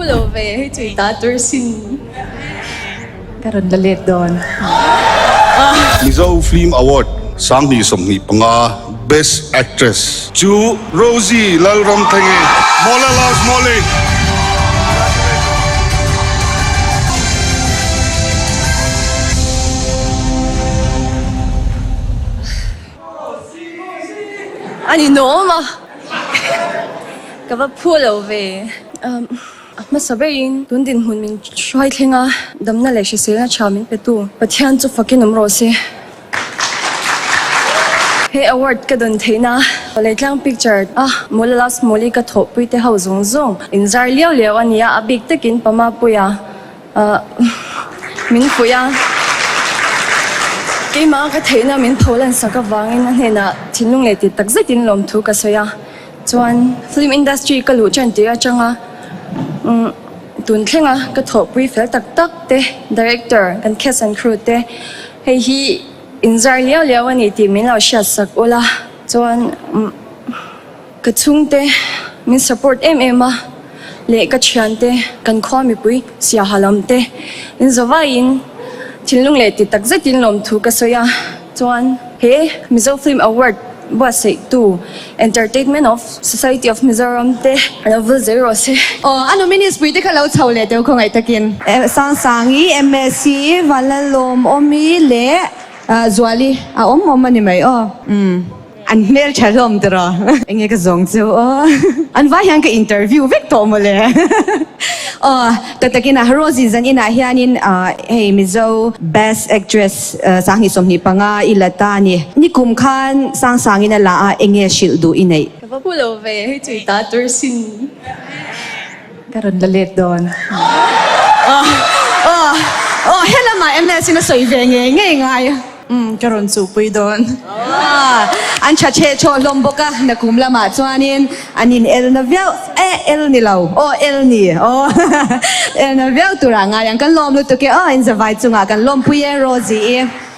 phu lo ve hei chu i ta tur sin. Ka rawn la let dawn. Mizo Film Award 2025 Best Actress chu Rosie Lalramthengi, Mawla Love Mawli. A ni nawm a, ka va phu lo ve. A hmasa berin tun dinhmun min hruai thleng a, damna leh hriselna tha min petu Pathian chu fakin awm rawh se. He award ka dawn theihna Leitlang picture a Mawla Last Mawli ka thawhpui te ho zawng zawng inzar liau liau a nia, a bik takin Pamapuia min fuih a, keimah ka theihna min pholan sak avangin a hnenah thinlung leh ti tak zetin lawmthu ka sawi a. Chuan film industry ka luh ṭan tir aṭanga tun thlenga ka thawhpui fel tak tak te, director kan cast and crew te hei hi inzar liau liau a ni tih min lo hriat sak ula. Chuan ka chhungte min support em em a leh ka thiante kan khua mipui siaha lam te inzawvaiin thinlung leh ti tak zetin lawmthu ka sawi a. Chuan he Mizo Film Award buatsaihtu Entertainment of Society of Mizoram te a lo vul zel rawh se. Aw, a nominees pui te kha lo chho leh teu khawngaih takin. Sangsangi, MSc, Vanlalawmawmi leh Zuali a awm awm a ni mai aw. Umm. An hmel tha hlawm tiraw? Enge ka zawng chu aw. An vai hian ka interview vek tawh mawle. Aw, tak takin a Rosie zan inah hianin hei Mizo Best Actress 2025 i la ta a ni. Nikum khan Sangsangin a la a, enge hrilh duh i neih? Ka va hmu lo ve, hei chu i ta tur sin. Ka rawn la let dawn. Aw, aw, aw, helamah MS in a sawi ve ngei ngei ngai. Umm, ka rawn chuhpui dawn. Aw, an tha chhe chhaw hlawm bawk a, nakum lamah chuanin an in el na viau, eh el ni lo, aw el ni, aw el na viau turah ngai ang, kan lawm lutuk e, aw in zavai chungah kan lawmpui e Rosie-i.